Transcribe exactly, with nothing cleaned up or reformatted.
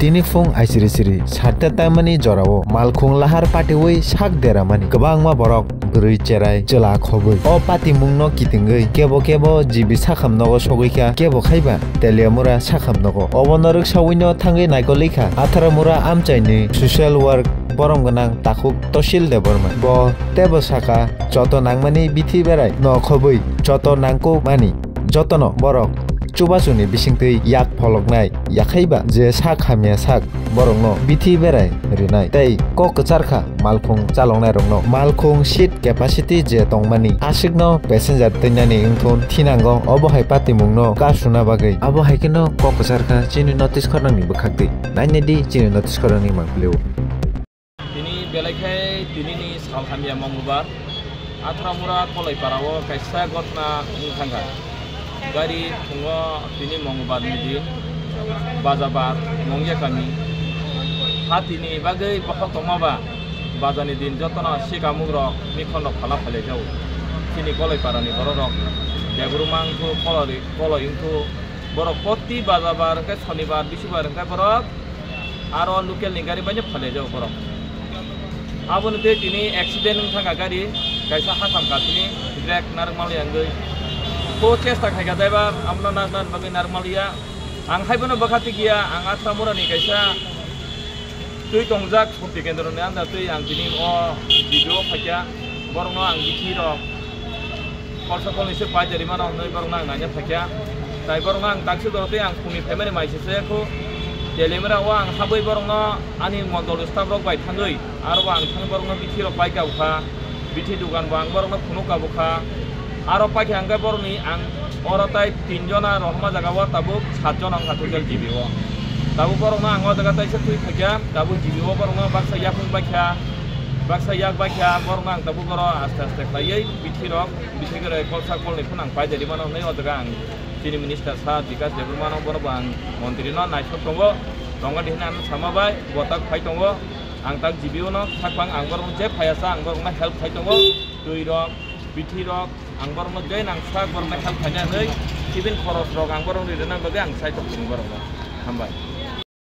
Tini phung aisiri siri sarte taimani jorao malkhung lahar patiwi sak deramani kwbangma borok bwrwi cherai chwla khobwi o patimungno kitingwi kebo kebo G B sakham nogo sogwi kha, kebo khaiba Teliamura sakham nogo. Obono rwksawino thangwi naikoli kha Atharamura amchaini social work borom gwnang takhuk Tosil Debbarma. Bo teibo sakha, joto nangmani bithi berai no khobwi joto nangkukmani jotono borok chubachuni bisingtwi yak pholoknai, yakhaiba je sak hamya sak borokno bithi berai rinai tei kok kwchar kha malkhung chaloknairokno. Malkhung seat capacity je tongmani, aswkno passenger twinani wngthun thinango, obo hai patimungno kasuna bagwi. Abo hai kheno kok kwchar kha chini notice khornangni bwkhaktwi. Nainedi chini notice khornangni mangpilio. Tini belai khe tinini sal hamya Mongolbar, Atharamura Kolaipara o kaisa gotna wng thangkha. Gari thungo tini Mongolbar ni din, Bajabar, Mongya kami. Ha tini bagwi bokhok tongma ba, bajar ni din jotono sikamung rok mikhon rok phala phailaijao. Tini Kolaipara ni borok rok Debbarma wngkhu, Kolori, Koloi wngkhu. Borok poti Bajabar hwnkhe Sonibar, Bisubar hwnkhe borok aro local ni gari bai no phailaijao borok. Aboni tei tini accident wng thangkha gari, kaisa hakam kathini brake narwkmali wngwi. Bo chesta khaikha driver, abono narwkna bagwi narwkmaliya. Ang haibono bwkha tikya, ang Atharamura ni kaisa twi tongjak Shakti Kendro ni under twi ang tini o video phaikha. Borokno ang bithi rok kolsa kolni se pai dari mano hwnwi borokno ang naina phaikha. Tai borokno ang taksi doro tei ang phungni phaimani mai se se kho. Telimra o ang habwi borokno ani mondol staff rok bai thangwi aro bo ang thangwi borokno bithi rok pai ka bwkha. Bithi dugan bo ang borokno phunuk ka bwkha. Aro paikha hwnkhe borokni ang oro tai tin jona rohorma jaga o tabuk sat jona wngkha total G B o. Tabuk borokno ang o jaga taisa twi phaikha, tabuk G B o borokno baksa yakung baikha, baksa yak baikha, borokno ang tabuk oro aste aste khlaiwi bithi rok. Bisingtwi kolsa kolni phano ang paidari mano hwnwi o jaga ang chini minister sir Bikash Debbarmano bono bo ang montri no naisok tongo, tongo di hwnwi ano sama bai bo tak phai tongo. Ang tak G B o no sakbang ang borok je phaya sa ang borok no help khai tongo, twi rok, bithi rok, ang borok no je nang sak borok no help khaina hwnwi, even khoros rok ang borok ni rwna bagwi ang sai tok tini borok no. Hambai.